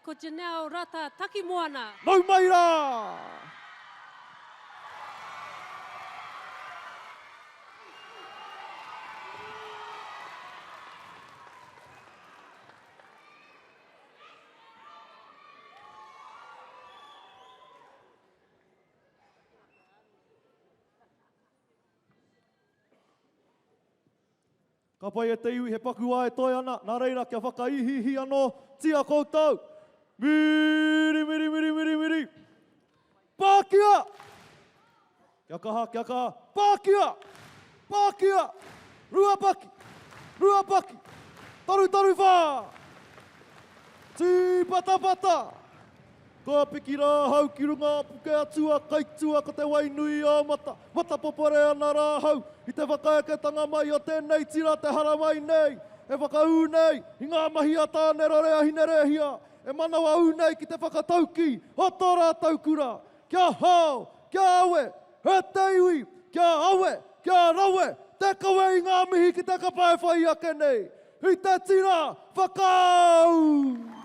ko Janelle Rata Takimoana. Nau mai rā! Ka pai e te iwi he paku wā e toe ana, nā reira kia whakaihiihi anō tia koutou! Miri, miri, miri, miri, miri! Pākia! Kia kaha, kia kaha, pākia! Pākia! Ruapaki! Ruapaki! Tarutaruvā! Tīpatapata! Ka piki rā hau ki runga o Pukeatua, Kaiktua ko te wai nui o mata, matapopore ana rā hau i te whakaeketanga mai o tēnei tira te haramai nei, e whakaū nei i ngā mahi a Tānerore a Hinerēhia, e manawa ū nei ki te whakataukī o tō rātou kura, Kia hao, kia awe, e te iwi, kia awe, kia rawe, te kawe i ngā mihi ki te kapa e whai ake nei, i te tira whakaū!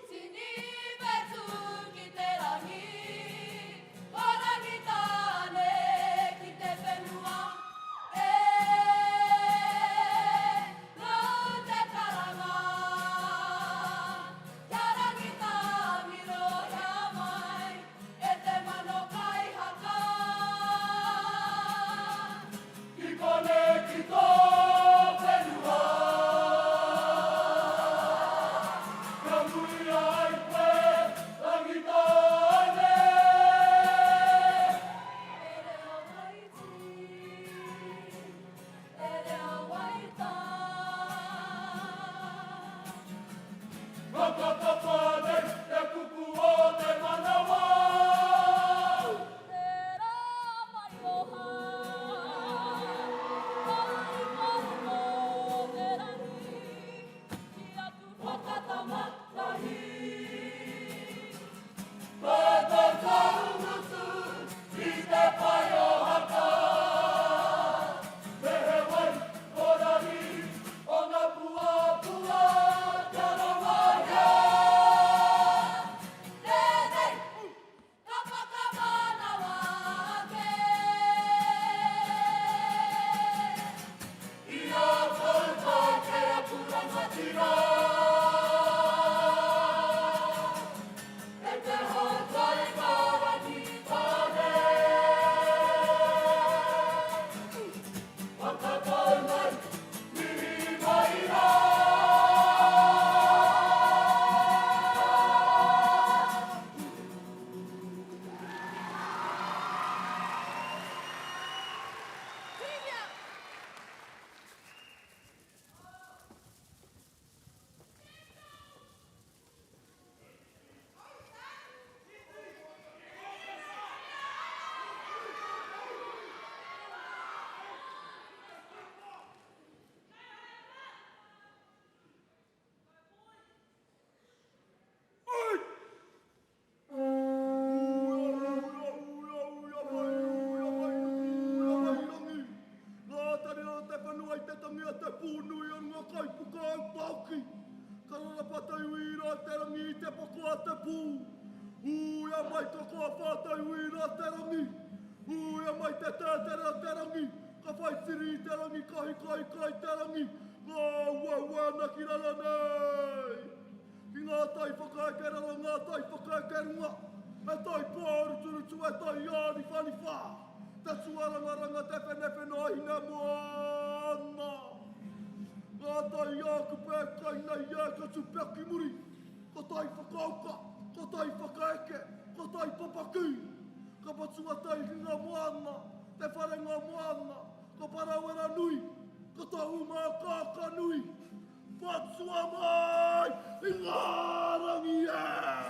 Tini whetū ki te rangi, Ko Rangitāne ki te whenua, e Nōu te karanga, Kia Rangitāmirohia mai, E te mano kaihaka. Ki konei ki tō whenua. Kia muia ai koe, Rangitāne. E reo waiti, e reo waita. Whakapapa nei te kupu o te manawa. Tērā maioha, ka ikariko te rangi ki aku whakatama tahi. Ko tō taumutu i te pae o Haka. Me he wai o Rari o ngā puapua kia rongohia. Tēnei ka whakamanawa ake. I a koutou kei aku rangatira. E te hau taika Rangitāne. Whakatau mai, mihi mai rā. Ka rarapa te uira te rangi i te pako a te pū. Ūia mai ka koa whātai uira te rangi. Uia mai te tētere o te rangi, ka whai tiri i te rangi, ka hikaika i te rangi, ngā uaua ana ki raro nei. Ki ngā tai whakaeke raro, ngā tai whakaeke runga, he tai pāruturutu, he tai āniwhaniwha, te tuarangaranga, te whenewhene o Hinemoana. Ngā tai ā-kupe e kai nei e ka tupea ki muri, ko tai whakauka, ko tai whakaeke, ko tai papakī. Ka patua tai ki ngā moana, te whare ngā moana, ko Parawera nui, ko Tahumākākā nui. Patua mai i ngā rangi e!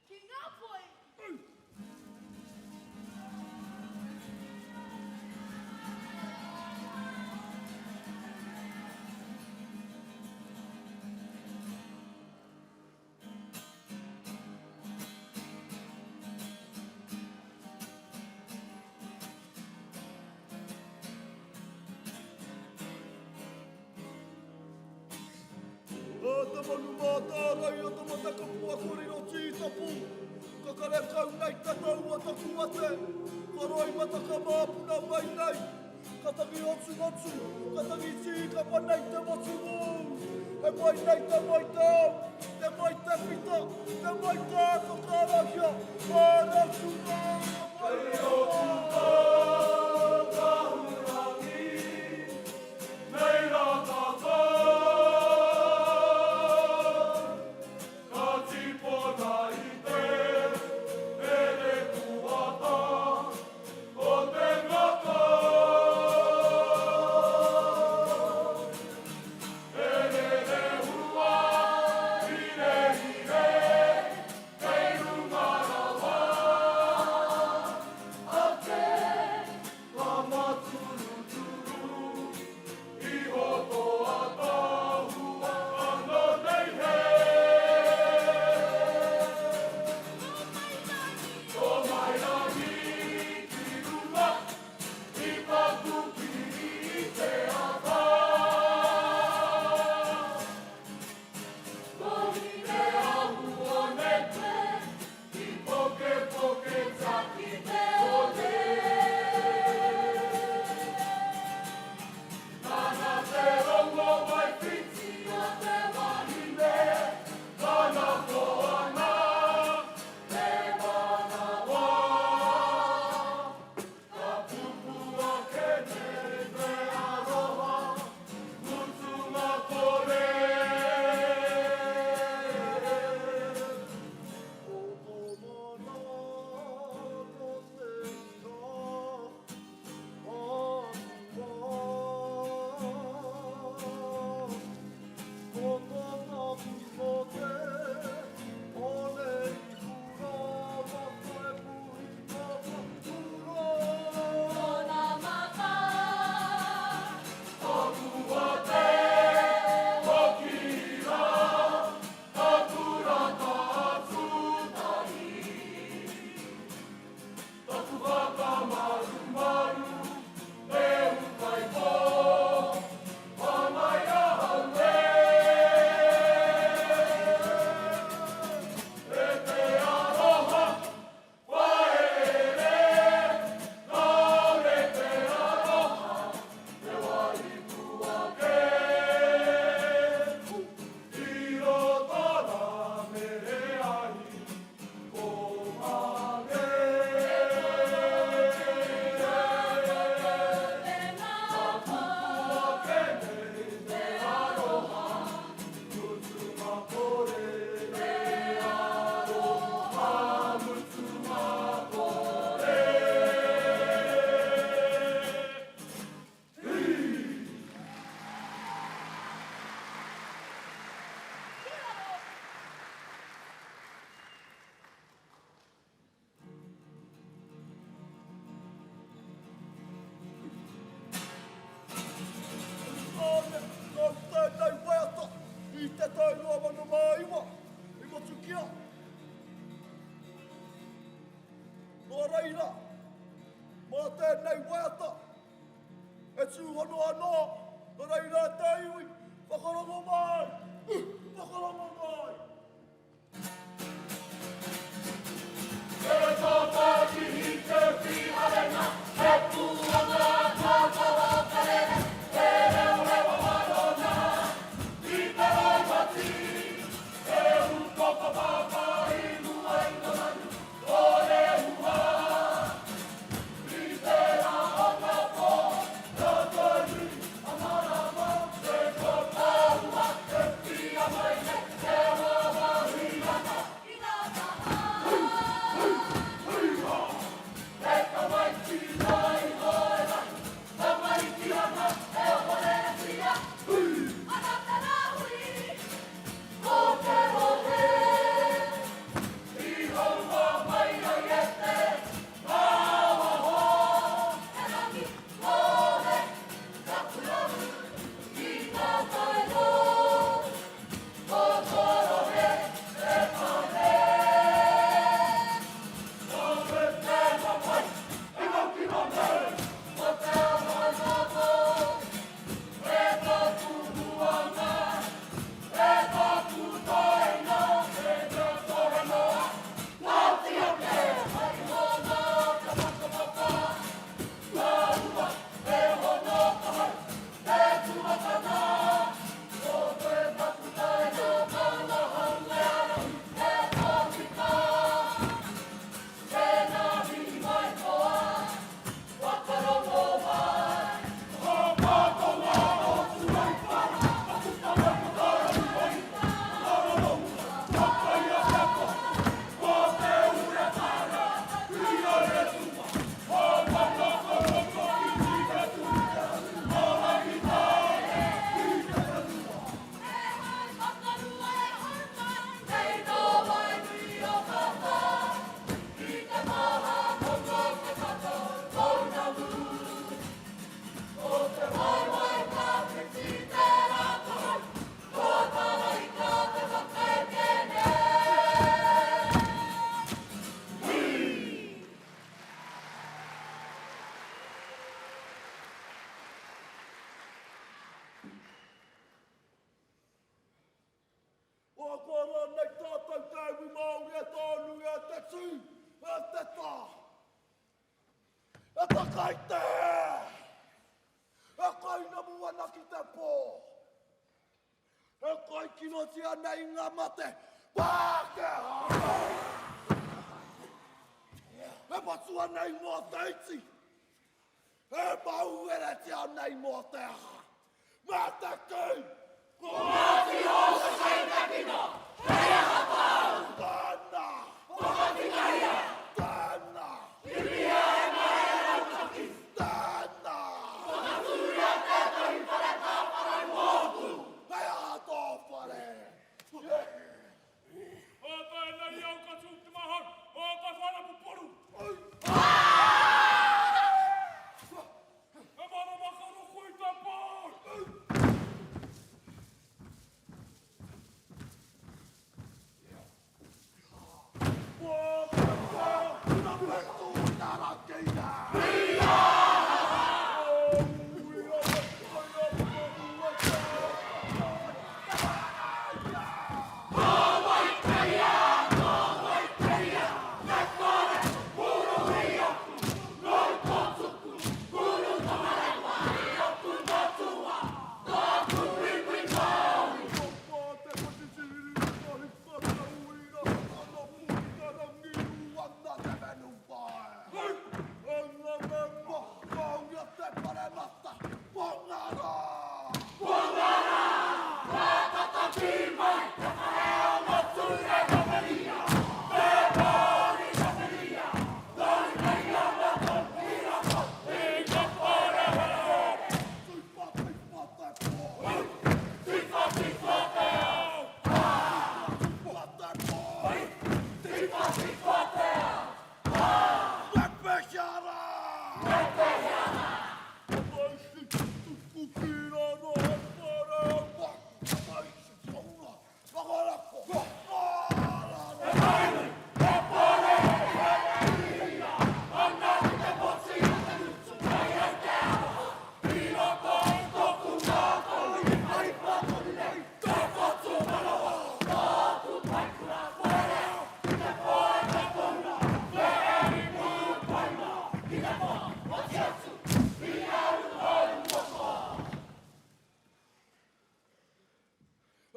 Ki ngā poi! Ā te manu mātārai o te matakapua kua riro tītapu, ka karekau nei te tau o taku mate, ka roimata ka māpuna mai nei, ka tangi hotuhotu, ka tangi tīkapa nei te motu ū, he mai nei te mai te au, te mai te pita, te mai te whakaarahia, ā ratu rā, mai rā. Nei rā tātou, ka tīpona i te here-kūata o te ngākau. He rerehua, hirehire, kei runga rawa ake. Ka maturuturu iho to ataahua ano nei he. To mai rangi ki runga i taku kiri i te ata. Ko Hineahuone i pokepoke taki te one. Nana te rongo mai whiti o te wahine, nana koana te manawa. Ka pupu ake nei te aroha, mutunga kore. Ko tō mana ko te ika atua. Ko tō tapu ko te one i hura waka e puhi waka hura. Tōna mata. Tāne, nāu tēnei waiata i te tau 2009 i motukia. Nō reira, mā tēnei waiata e tūhono anō, nō reira e te iwi, whakarongo mai, whakarongo mai. tātou te iwi Māori e tōnui e te tū, e te tā, e te kai te hē, e kainamu ana ki te pō, e kaikinotia nei ngā mate Pākehā, e patua nei mō te iti, E mauheretia nei mō te aha? Mā te kī! Ko Ngāti Hōsa kei te kino! Hei aha tāu? Tēnā! Whakatikahia! Tēnā! Kimihia he mahere rautaki! Tēnā! Whakatūria tētahi whare tāwhare mōku! Hei aha tō whare? Ā tēnei au ka tū te mahau, ā ka whana pupuru. E marama ka roko i te pō.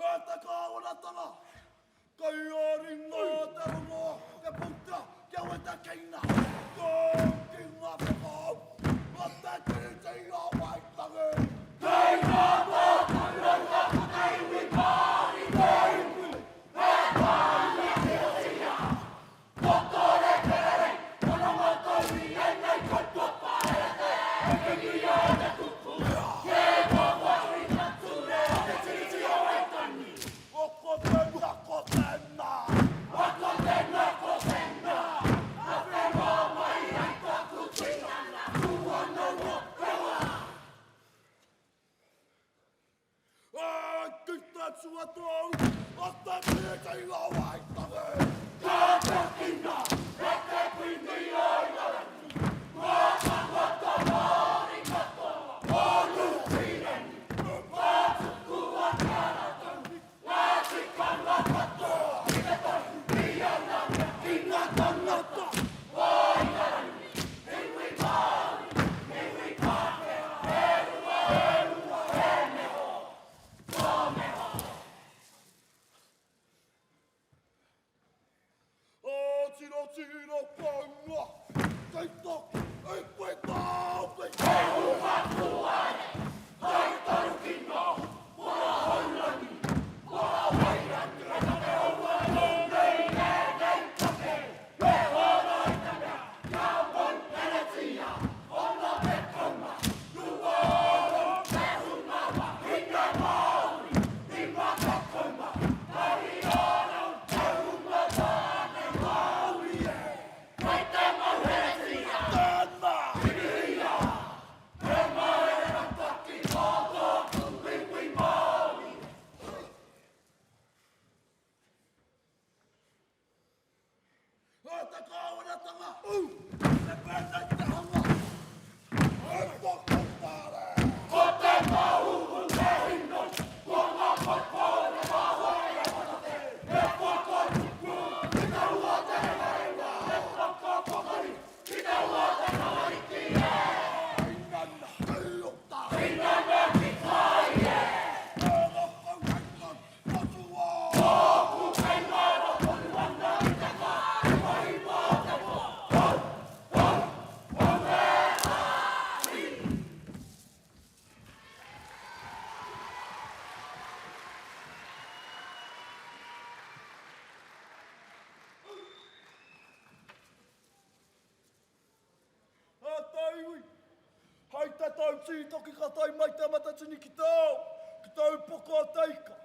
E te kāwanatanga, kei a ringa te rongo, te pūtea, kia wetekina, ko ki ngā whakahau o te Tiriti o Waitangi. Kei ngā mātauranga o te iwi Māori te iwi, he wāhi e otiia. Ko tō rekerere, hononga tonu i ēnei kaupapa e te ekengia o te kupu, kē ngā wāhi ngā ture o te Tiriti o Waitangi. O ko tēnā, ko tēnā. O ko tēnā, ko tēnā. Ka whenua mai ai taku tinana, tūhonoho te wā. E ki te tuatoru o te Tiriti o Waitangi. Ka takina e te Kuini o Ingarangi ngā tāngata Māori katoa o Niu Tīreni, ka tukua ki a rātou ngā tikanga katoa ki te tohu i ana mea ki ngā tāngata o Ingarangi, iwi Māori, iwi Pākehā, e rua, e rua, e meho, tō meho. Ā, tiro tiro kaua, kei toki i koe tāwhi. He hunga kūare, hei tarukino, pora haurangi, pora wairangi, e take aua nei ēnei take, me horo i te mea, kia mauheretia, 60 Tēnā! E te kāwanatanga, me pēnei te hanga, e whakapare. Ko te māhuhu te hinoi, ko ngā papa o te māhoe e whakate, e whakatupu. iwi. Hai te tau tītoki ka tae mai Te Matatini ki te ao, ki te upoko o te ika.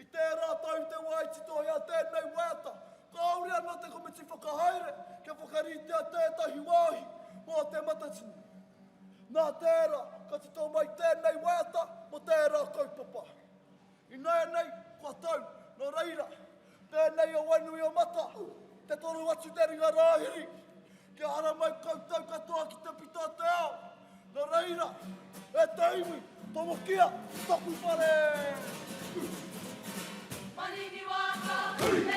I tērā tau i te wā i titohea tēnei waiata, kāore anō te komiti whakahaere kia whakaritea tētahi wāhi mō Te Matatini. Nā tērā, ka tito mai tēnei waiata mō tērā kaupapa. Ināianei, kua tau, nō reira, tēnei o Wainuiomata, te toro atu te ringa rāhiri, kia haramai koutou katoa ki te pito o te ao. Nō reira, e te iwi, tomokia toku whare! Manini waka!